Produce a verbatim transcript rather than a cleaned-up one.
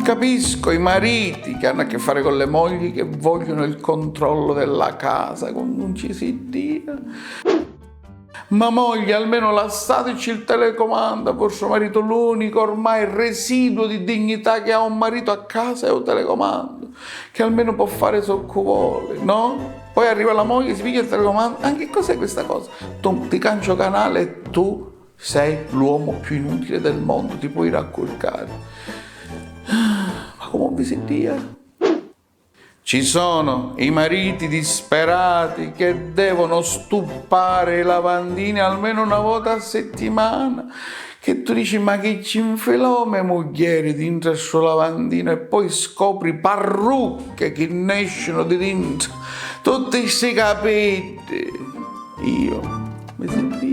Capisco i mariti che hanno a che fare con le mogli che vogliono il controllo della casa, quannu nun ci si Dio. Ma moglie, almeno lassateci il telecomando a vostro marito, l'unico ormai residuo di dignità che ha un marito a casa è un telecomando, che almeno può fare so cu vuole, no? Poi arriva la moglie, si piglia il telecomando, anche cos'è questa cosa? Tu ti cancio canale e tu sei l'uomo più inutile del mondo, ti puoi raccurcare. Ma come vi si Dio? Ci sono i mariti disperati che devono stuppare i lavandini almeno una volta a settimana, che tu dici: "Ma chi ci infilò me mugghieri dintra stu lavandino?" E poi scopri parrucche che nescino di dintra, tutti sti capiddi. Io mi senti